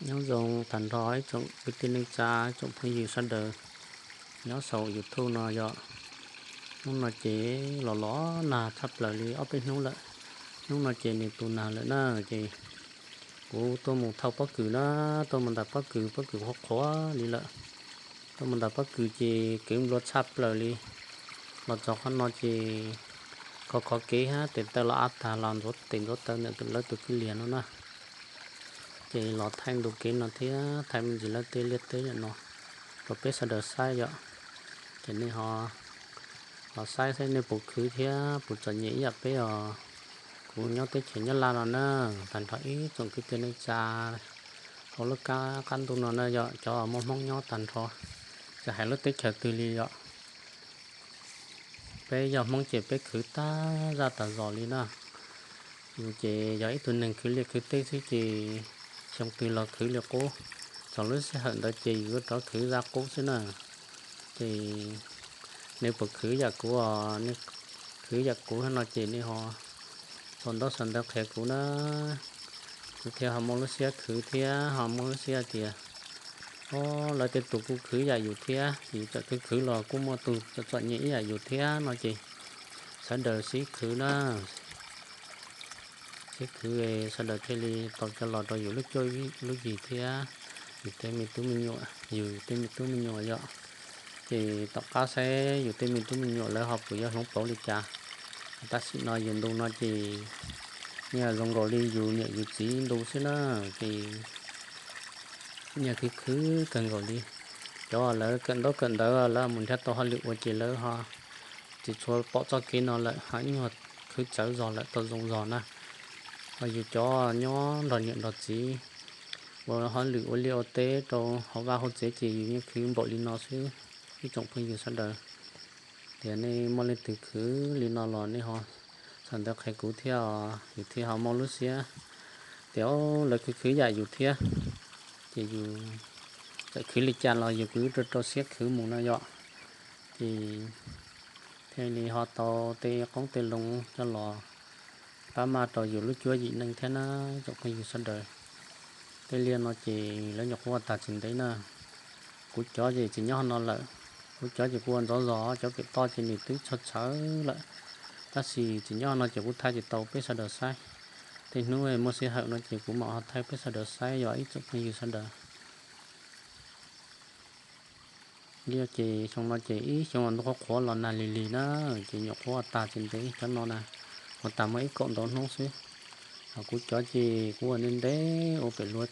Nyob zoo tag nrho ib tsoom kwv tij neej tsa, ib tsoom phooj ywg sawv daws nyob saum YouTube no yom. Hnub no ces los los nag tshaj plaws li ob peb hnub lawm. Hnub no ces nws tu nag lawm na, ces kuv tuaj mus thauj pob kws na, tuaj mus ntais pob kws, pob kws qhuav qhuav li lawm. Tuaj mus ntais pob kws ces kev nplua tshaj plaws li. Los txog qhov no ces khov khov kev hab tes taw los av tag los ntxuav tes ntxuav taw ntawm lawv tus kwj liag no na. Ces los thaij ntu kev no thiab thaij me ntsis lawv tej liaj teb no rau peb sawv daws saib yom. Ces nej ho los saib saib nej puas khwv thiab puas txom nyem ib yam peb os. Kuv nyob teb chaws Nyab Laj no na, tag nrho ib tsoom kwv tij neej tsa hauv lub kab qab ntuj no na yom, cov muaj Hmoob nyob tag nrho, tsis hais lub teb chaws twg li yom. Peb yog Hmoob ces peb khwv tag zaj tag zos li na. Yus ces yog ib tug neeg khwv liaj khwv teb xwb ces xyoo twg los khwv li qub, txog lub sij hawm ntawd ces yus yuav rov khwv zaj qub xwb na. Ces nej puas khwv yam kuv os, nej khwv yam kuv no ces nej ho sau ntaub sau ntawv qhia kuv na. Kuv thiaj ho muaj lub siab khwv thiab ho muaj lub siab tias, o, lawv tej tus kuj khwv yam yus thiab, yus txawm khwv khwv los kuj muaj tus txom txom nyem ib yam yus thiab no ces sawv daws sib khwv na. Sib khwv sawv daws thiaj li tau coj los rau yus lub cuab lub yig thiab yus tej me tub me nyuam, yus tej me tub me nyuam yom. Ces tom qab saib yus tej me tub me nyuam lawv ho puas yuav hloov pauv li cas. Tam sim no yus ntu no ces yeej zoo nkaus li yus niam yus txiv ntu xwb na. Ces yeej khwv khwv kawg nkaus li. Cov lawv kawm ntaub kawm ntawv lawv mus nrhiav tau hauj lwm ua ces lawv ho tsis tshua pom txoj kev no lawm, ho ib nyuag khwv txawv zog lawm tau zoo zog na. Ho yus cov nyob nrog niam nrog txiv ua hauj lwm ua liaj ua teb rau hauv vaj hauv tsev ces yus yeej khwv npaum li no xwb. Ib tsoom phooj ywg sawv daws, tias nej muaj leej twg khwv li no los nej ho sau ntawv qhia kuv thiab os, yus thiaj ho muaj lub siab tias lawv khwv khwv yam yus thiab. Ces yus txawm khwv li cas los yus kuj rau rau siab khwv mus no yom. Ces thiaj li ho tau tej qoob tej loo coj los pab maj rau yus lub cuab yim neej thiab na, tsoom phooj ywg sawv daws. Tej liaj no ces lawv nyuam qhuav ua tag tsis ntev na. Kuv cov ces tsis nyob no lawm, kuv cov ces kuv ua ntxov zog, cov pem toj ces nws twb txhawv txhawv lawm. Tab sis tsis nyob no ces kuv thaij tsis tau peb sawv daws saib. Tej hnub muaj sij hawm no ces kuv mam ho thaij peb sawv daws saib yom ib tsoom phooj ywg sawv daws. Liaj ces xyoo no ces ib xyoo ntuj qhuav qhuav los nag lig lig na, ces nyuam qhuav ua tag tsis ntev cov no na, ua tag muaj ib kaum ntau hnub xwb. Ho kuv cov ces kuv ua ntev ntev ua pem luag,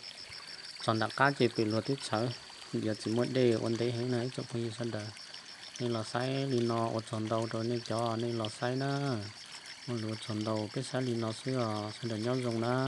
txog nram qab ces pem luag twb txhawv, yog tsis muaj dej ua ntev heev na ib tsoom phooj ywg sawv daws. Nej los saib li no ua tsaug ntau rau nej cov nej los saib na. Muaj lus ua tsaug ntau, peb saib li no xwb os, sawv daws nyob zoo na.